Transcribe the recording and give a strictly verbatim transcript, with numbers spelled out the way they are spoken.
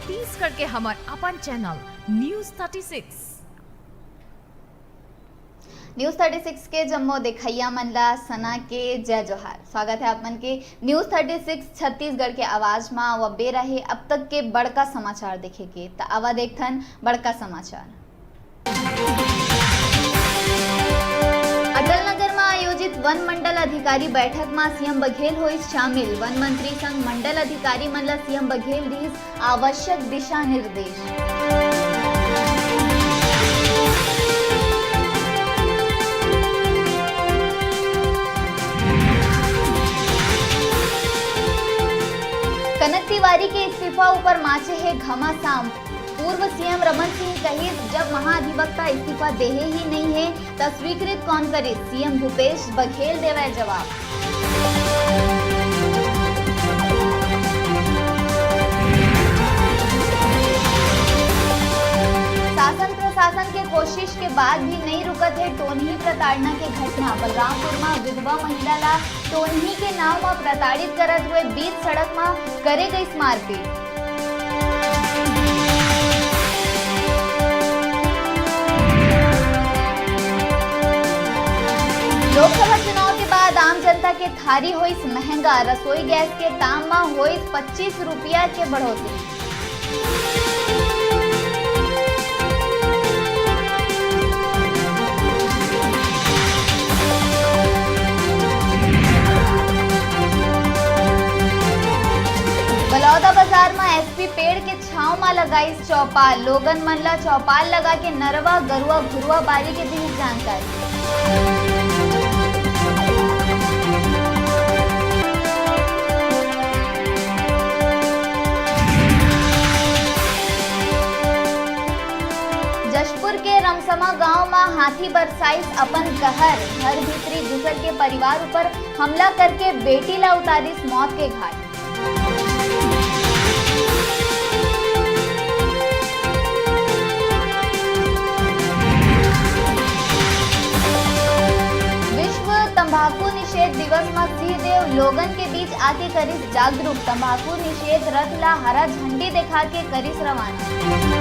छत्तीसगढ़ के हमर अपन channel news thirty six. News thirty six के जम्मो देखइया मन ला सना के जय जोहार। स्वागत है आप मन के न्यूज़ थर्टी सिक्स छत्तीसगढ़ के आवाज मा। अब बेरा हे अब तक के बड़का समाचार देखे के, त आवा देखथन बड़का समाचार। अटल नगर मा आयोजित वन मंडल अधिकारी बैठक मा सीएम बघेल होइस शामिल। वन मंत्री संग मंडल अधिकारी मन ला सीएम बघेल दिस आवश्यक दिशा निर्देश। कनक तिवारी के इस्तीफा ऊपर माचे हे घमासान। पूर्व सीएम रमन सिंह कहिस, जब महाधिवक्ता इस्तीफा देहे ही नहीं है, त स्वीकृत कौन करिस? सीएम भूपेश बघेल देवय जवाब। शासन प्रशासन के कोशिश के बाद भी नहीं रुकत है टोनही प्रताड़ना के घटना। बलरामपुर में विधवा महिला ला टोनही के नाव म प्रताड़ित करत हुए बीच सड़क म करे गइस मारपीट। लोकसभा चुनाव के बाद आम जनता के थारी होइस महंगा, रसोई गैस के दाम म होइस पच्चीस रुपया के बढ़ोतरी। बलौदा बाजार म एसपी पेड़ के छांव म लगाइस चौपाल, लोगन मन ला चौपाल लगा के नरवा, गरुआ, घुरुआ बारी के दिस जानकारी। जशपुर के रमसमा गांव म हाथी बरसाइस अपन कहर, घर भीतरी घुसर के परिवार ऊपर हमला करके बेटी ला उतारिस मौत के घाट। विश्व तंबाकू निषेध दिवस म सिंहदेव लोगन के बीच आके करिस जागरूक। तंबाकू निषेध रथ ला हरा झंडी दिखा के करिस रवाना।